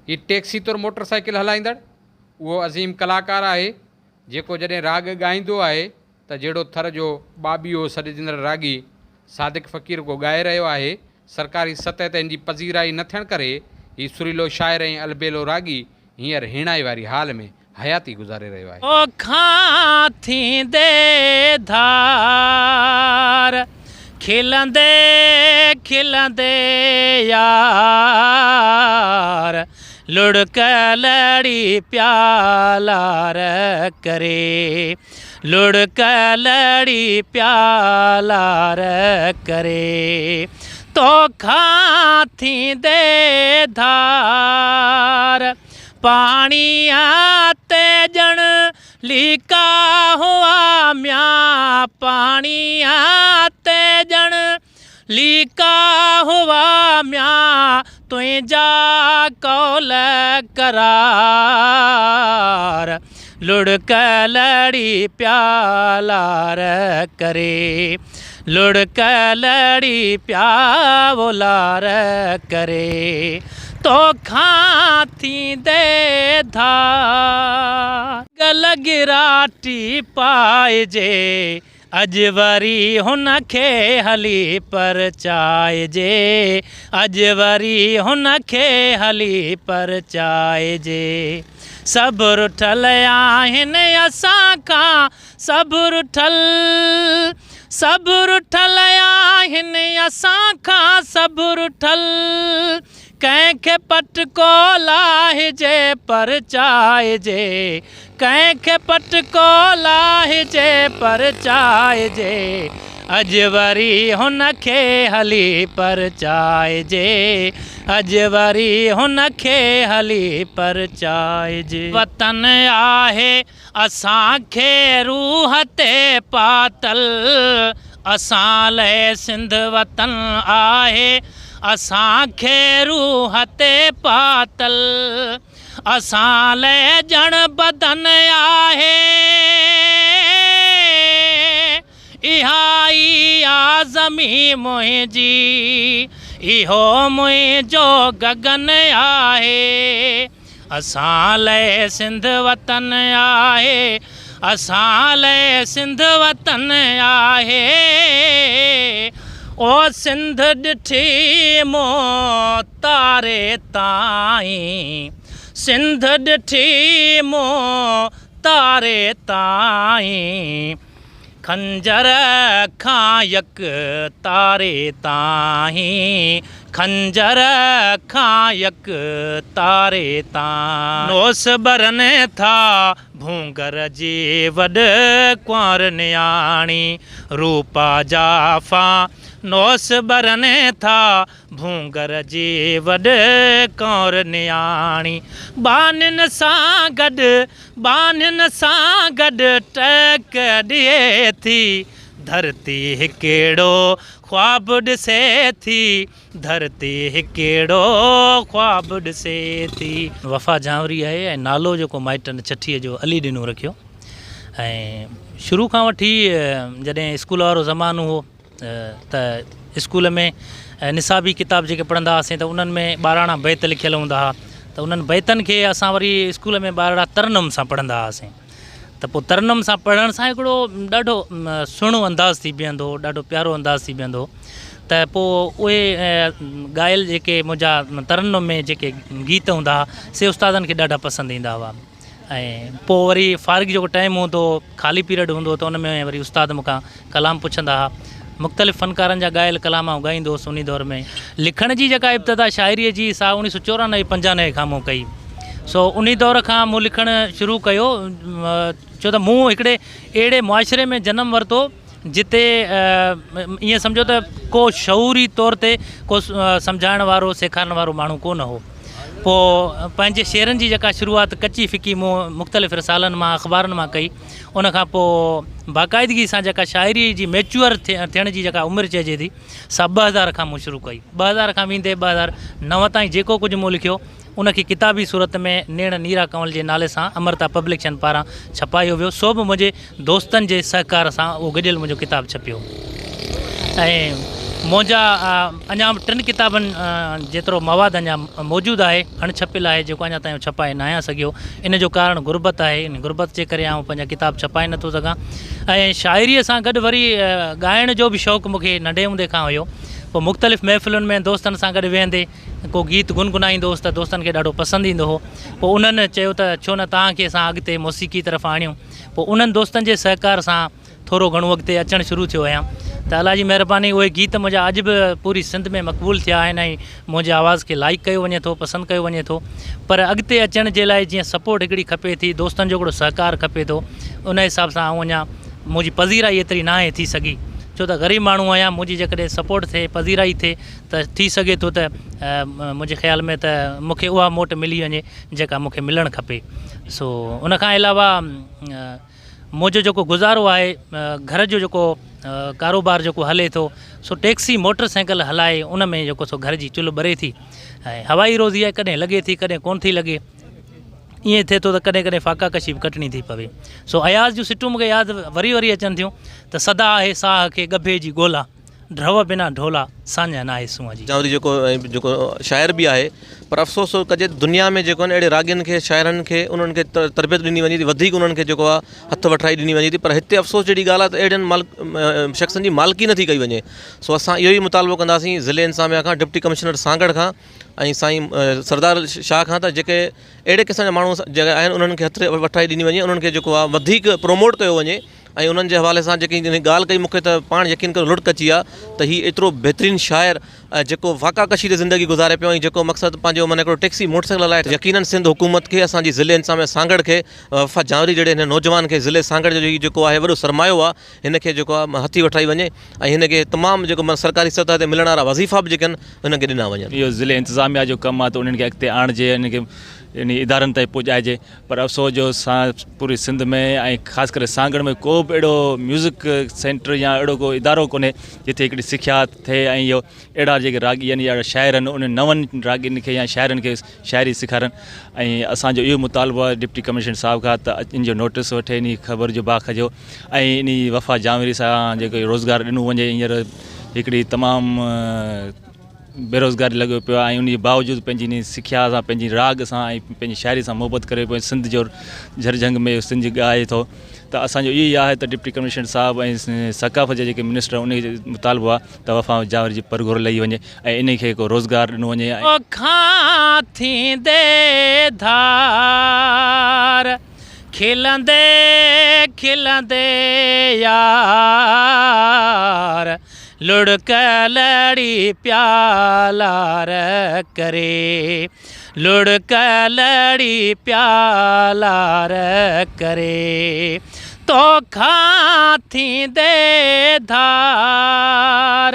هي taxi طور motor cycle هلائيندڙ اهو عظيم ڪلاڪار آهي، جيڪو جڏهن راڳ ڳائيندو آهي ته جهڙو ٿر جو ٻاٻيهو سڏجندڙ راڳي صادق فقير ڪو ڳائي رهيو آهي، سرڪاري سطح تي هن جي پذيرائي نه ٿيڻ ڪري هي سريلو شاعر ۽ البيلو راڳي هينئر هيڻائي واري حال ۾ حياتي گذاري رهيو آهي. توکان ٿيندي ڌار، کلندي کلندي يار، لڙڪ لڙي پيا لار ڪري، لڙڪ لڙي پيا لار ڪري، توکان ٿيندي ڌار. پاڻيء تي ڄڻ ليڪا هئا ميان، پاڻيء تي ڄڻ ليڪا هئا ميان، تنهنجا قول قرار، لڙڪ لڙي پيا لار ڪري، لڙڪ لڙي پيا لار ڪري. توکان ٿيندي ڌار. گل گراٽي پائجي، اڄ وري هن کي هلي پرچائجي، اڄ وري هن کي هلي پرچائجي. سڀ رٺل آهن اسان کان، سڀ رٺل، سڀ رٺل آهن اسان کان، سڀ رٺل. ڪنهن کي پٽڪو لاهجي پرچائجي، ڪنهن کي پٽڪو لاهجي پرچائجي، اڄ وري هن کي هلي پرچائجي، اڄ وري هن کي هلي پرچائجي. وطن آهي اسان کي روح تي پاتل، اسان لئه سنڌ وطن آهي، اسان کي روح تي پاتل، اسان لئه ڄڻ بدن آهي، اها ئي آ زمين منهنجي، اهو منهنجو گگن آهي. اسان لئه سنڌ وطن آهي، اسان لئه سنڌ وطن آهي. او سنڌ ڏٺي مون تاري تائين، سنڌ ڏٺي مون تاري تائين. خنجر کان يڪ تاري تائين، خنجر کان يڪ تاري تائين. نوس ٻرن ٿا ڀونگر جي وڏ ڪنوار نياڻي روپا جافا، نوس ٻرن ٿا ڀونگر جي وڏ ڪنور نياڻي، ٻانهن سان گڏ، ٻانهن سان گڏ ٽهڪ ڏئي ٿي، ڌرتي هڪڙو خواب ڏسي ٿي، ڌرتي هڪڙو خواب ڏسي ٿي. وفا جانوري آهي ۽ نالو جيڪو مائٽن ڇٺيء جو علي ڏنو رکيو ۽ شروع کان وٺي جڏهن اسڪول وارو زمانو هو ته اسڪول ۾ نصابي ڪتاب جيڪي پڙهندا هئاسين ته انهن ۾ ٻاراڻا بيت لکيل هوندا هئا ته انهن بيتن کي اسان وري اسڪول ۾ ٻارڙا ترنم سان پڙهندا هئاسين ته پوء ترنم سان پڙهڻ سان هڪڙو ڏاڍو سهڻو انداز ٿي بيهندو هو ڏاڍو پيارو انداز ٿي بيهندو هو ته پوء اهي ڳايل جيڪي منهنجا ترنم ۾ جيڪي گيت هوندا هئا سي استادن کي ڏاڍا پسند ايندا هئا ۽ پوء وري فارغ جيڪو ٽائيم هوندو هو خالي پيريڊ هوندو هو ته ان ۾ وري استاد مون کان ڪلام پڇندا ها مختلف فنڪارن جا ڳايل ڪلام آئون ڳائيندو هوس انهي دور ۾ لکڻ جي جيڪا ابتدا شاعريء جي سا اوڻيهه سو چورانوي پنجانوي کان مون ڪئي سو انهي دور کان مون لکڻ شروع ڪيو ڇو ته مون هڪڙي اهڙي معاشري ۾ جنم ورتو جتي ائين سمجهو ته ڪو شعوري طور تي ڪو سمجهائڻ وارو سيکارڻ وارو ماڻهو ڪونه هو پوء پنهنجي شعرن جي جيڪا شروعات ڪچي ڦڪي مون مختلف رسالن مان اخبارن مان ڪئي ان کان پوء باقاعدگي سان جيڪا شاعري جي ميچوئر ٿيڻ جي جيڪا عمر چئجي ٿي سا 2000 کان مون شروع ڪئي 2000 کان ويندي 2009 تائين جيڪو ڪجهه مون لکيو ان کي ڪتابي صورت ۾ نيڻ نيرا ڪنول جي نالي سان امرتا پبليڪشن پاران ڇپايو ويو، سو به منهنجي دوستن جي سهڪار سان اهو گڏيل منهنجو ڪتاب ڇپيو ۽ منهنجا اڃا به ٽن ڪتابن جيترو مواد اڃا موجود آهي اڻ ڇپيل آهي جيڪو اڃا تائين ڇپائي ناهيان سگهيو ان جو ڪارڻ غربت آهي ان غربت جي ڪري آئون پنهنجا ڪتاب ڇپائي نٿو سگهان ۽ شاعريء سان گڏ وري ڳائڻ جو به شوق مون کي ننڍي هوندي کان هيو پوء مختلف محفلن ۾ دوستن سان گڏ ويهندي ڪو گيت گنگنائيندو هوس ته دوستن کي ڏاڍو پسند ايندو هو پوء انهن چيو ته ڇو نه توهان کي اسان اڳتي موسيقي طرف آڻيون پوء انهن دوستن جي سهڪار سان ٿورو گهڻو اڳتي اچڻ شروع ٿيو آهيان ته الله جي مهرباني اهي گيت منهنجا اڄ به پوري سنڌ ۾ مقبول ٿيا آهن ۽ منهنجي آواز کي لائيڪ ڪيو وڃي ٿو پسند ڪيو وڃي ٿو پر اڳتي اچڻ جي لاء جيئن سپورٽ هڪڙي کپي ٿي دوستن جو هڪڙو سهڪار کپي ٿو ان حساب سان آئون اڃا منهنجي پذيرائي ايتري ناهي ٿي سگهي ڇو ته غريب ماڻهو آهيان منهنجي جيڪڏهن سپورٽ ٿئي پذيرائي ٿئي ته ٿي سگهي ٿو ته منهنجي خيال ۾ ته مون کي اها موٽ ملي وڃي جيڪا مون کي ملڻ کپي سو ان کان علاوه منهنجو جيڪو گذارو آهي گهر جو جيڪو ڪاروبار جيڪو هلي ٿو سو ٽيڪسي موٽر سائيڪل هلائي ان ۾ جيڪو سو گهر جي چلهه ٻري ٿي ۽ هوائي روزي آهي ڪڏهن لڳي ٿي ڪڏهن ڪونه ٿي لڳي ائين ٿئي ٿو ته ڪڏهن ڪڏهن فاقا ڪشي به ڪٽڻي ٿي پوي سو اياز جون سٽون مونکي ياد وري وري اچن ٿيون ته سدا آهي ساهه کي ڳڀي جي ڳولا ڍؤ بنا ڍولا، ساڃهه ناهي سونهن جي. جانوري جيڪو ۽ جيڪو شاعر به آهي پر افسوس ٿو ڪجي ته دنيا ۾ جيڪو آهن اهڙي راڳين کي شاعرن کي انهن کي تربيت ڏني وڃي ٿي وڌيڪ انهن کي جيڪو آهي هٿ وٺرائي ڏني وڃي ٿي پر هتي افسوس جهڙي ڳالهه آهي ته اهڙن مالڪ شخصن جي مالڪي نٿي ڪئي وڃي سو اسان اهو ئي مطالبو ڪنداسين ضلعي انتظاميا کان ڊپٽي ڪمشنر سانگهڙ کان ۽ سائين سردار شاهه کان ته جيڪي اهڙي قسم جا ماڻهو جيڪي آهن انهن کي هٿ وٺرائي ڏني وڃي انهن کي جيڪو آهي وڌيڪ پروموٽ ڪيو وڃي ۽ انهن جي حوالي سان جيڪي هن ڳالهه ڪئي مون کي ته پاڻ يقين ڪريو لڙڪ اچي ويا ته هي ايترو بهترين شاعر ۽ جيڪو فاقا ڪشي تي زندگي گذاري پيو ۽ جيڪو مقصد پنهنجو معنيٰ هڪڙو ٽيڪسي موٽر سائيڪل هلائي يقينن سنڌ حڪومت کي اسان جي ضلعي انتظاميه سانگهڙ کي وفا جانوري جهڙي هن نوجوان کي ضلعي سانگهڙ جو هي جيڪو آهي وڏو سرمايو آهي هن کي جيڪو آهي هٿي وٺرائي وڃي ۽ هن کي تمام جيڪو معنيٰ سرڪاري سطح تي ملڻ وارا وظيفا به جيڪي آهن هن کي ڏنا وڃن. اهو ضلعي انتظاميه جو ڪم آهي ته انهن کي اڳتي آڻجي انهن کي انهي ادارن تائين پڄائجي پر افسوس جو سان پوري سنڌ ۾ ۽ خاص ڪري سانگهڙ ۾ ڪو به اهڙو ميوزڪ سينٽر يا اهڙو ڪو ادارو ڪونهي جتي هڪڙي سکيا ٿئي ۽ اهو اهڙا جيڪي راڳي آهن يا اهڙا شاعر آهن انهن نون راڳين کي يا شاعرن کي شاعري سيکارن ۽ اسانجو اهو مطالبو آهي ڊپٽي ڪمشنر صاحب کان ته ان جو نوٽس وٺي ان خبر جو باخبر ۽ ان وفا جانوري سان جيڪو روزگار ڏنو وڃي هينئر هڪڙي تمام بيروزگاري لڳو پيو آهي ۽ ان جي باوجود پنهنجي انهي سکيا سان پنهنجي راڳ سان ۽ پنهنجي شاعري سان محبت ڪري پيو ۽ سنڌ جو جھر جھنگ ۾ سنڌ ڳائي ٿو ته اسان جو اهو ئي آهي ته ڊپٽي ڪمشنر صاحب ۽ ثقافت جا جيڪي منسٽر آهن انهي جو مطالبو آهي ته وفا جاور جي پرگھور لهي وڃي ۽ انهي کي ڪو روزگار ڏنو وڃي ۽. توکان ٿيندي ڌار کلندي کلندي يار لڙڪ لڙي پيا لار ڪري لڙڪ لڙي پيا لار ڪري توکان ٿيندي ڌار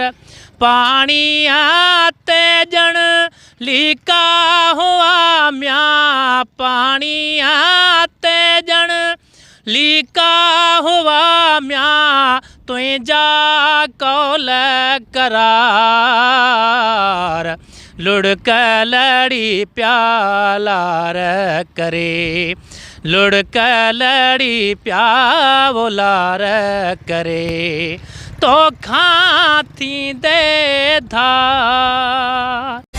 پاڻيء تي ڄڻ ليڪا هئا ميان پاڻيء تي ڄڻ ليڪا هئا ميان تنهنجا قول قرار لڙڪ لڙي پيا لار ڪري لڙڪ لڙي پيا لار ڪري توکان ٿيندي ڌار.